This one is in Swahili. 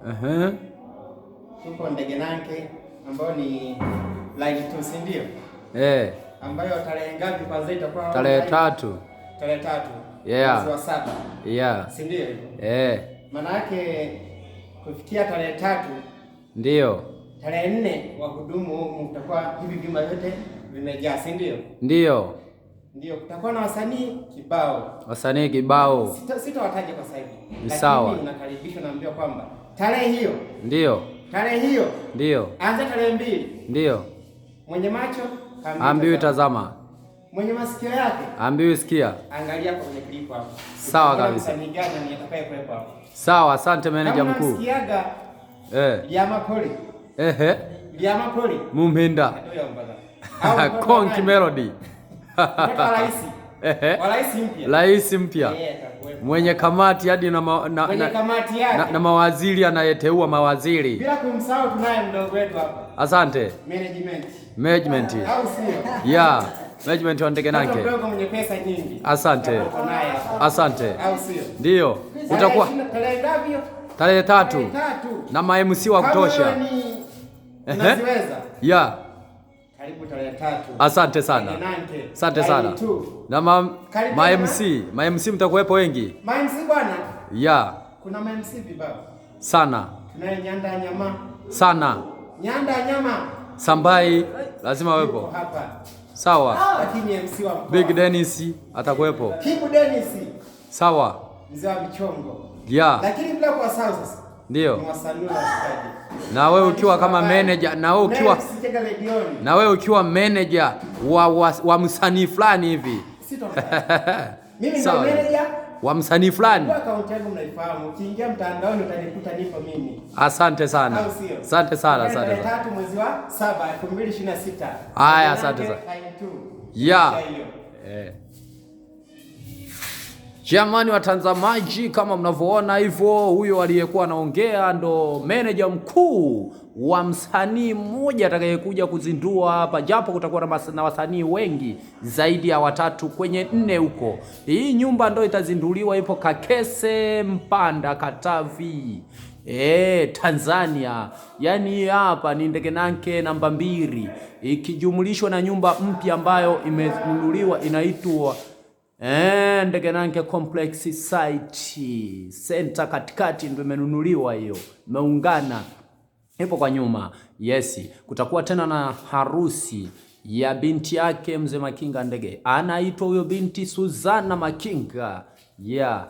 Uh-huh. Tuko Ndegenanke ambayo ni line 2, si ndio? Eh. Ambayo tarehe ngapi kwanza itakuwa? Tarehe 3. Tarehe 3. Yeah. Mwezi wa 7. Yeah. Si ndio hivyo? Eh. Maana yake kufikia tarehe 3 ndio. Tarehe 4 wahudumu mtakuwa hivi vyumba vyote vimejaa, si ndio? Ndio. Ndio, kutakuwa na wasanii kibao. Wasanii kibao. Sitawataja kwa sasa hivi. Sawa. Lakini unakaribishwa, naambiwa kwamba tarehe hiyo. Ndio. Tarehe hiyo. Ndio. Anza tarehe 2. Ndio. Mwenye macho ambiwi tazama. Mwenye masikio yake ambiwi sikia. Angalia kwenye clip hapo. Sawa kabisa. Msanii gani atakayekuwepo hapo? Sawa, asante manager mkuu. Msikiaga. Lyama Poli. Ehe. Lyama Poli. Mumpinda. Konki Melody. Rais mpya mwenye kamati hadi na mawaziri anayeteua mawaziri. Bila kumsahau tunaye mdogo wetu hapa. Asante. Management. Au sio? Yeah. Management wa Ndegenanke. Mdogo mwenye pesa nyingi. Asante. Asante. Au sio? Ndio. Utakuwa tarehe ngapi? Tarehe 3. Na ma MC wa kutosha. Unaziweza? Yeah. Karibu tarehe 3. Asante sana. Asante sana. Na ma MC mtakuwepo wengi? Ma MC bwana? Yeah. Kuna ma MC vibao. Sana. Tunaye Nyanda Nyama. Sana. Nyanda Nyama. Sambai lazima awepo. Hapa. Sawa. Lakini MC wa mkoa. Big Dennis atakuwepo. Kibu Dennis. Sawa. Mzee wa michongo. Yeah. Lakini bila kuwasahau sasa. Ndio. Na wewe ukiwa kama manager, na wewe ukiwa manager wa msanii fulani hivi. Mimi ndio manager wa msanii fulani. Akaunti yangu mnaifahamu. Ukiingia mtandaoni utanikuta nipo mimi. Asante sana. Asante sana, asante sana. 3 mwezi wa 7 2026. Haya, asante sana. Yeah. Jamani watazamaji, kama mnavyoona hivyo, huyo aliyekuwa anaongea ndo manager mkuu wa msanii mmoja atakayekuja kuzindua hapa, japo kutakuwa na wasanii wengi zaidi ya 3 kwenye 4 huko. Hii nyumba ndo itazinduliwa, ipo Kakese Mpanda, Katavi, Tanzania. Yaani hapa ni Ndegenanke namba 2 ikijumlishwa na nyumba mpya ambayo imenunuliwa inaitwa Ndegenanke Complex Site Center, katikati ndio imenunuliwa hiyo, imeungana ipo kwa nyuma. Yes, kutakuwa tena na harusi ya binti yake mzee Makinga Ndege, anaitwa huyo binti Suzana Makinga. Yeah.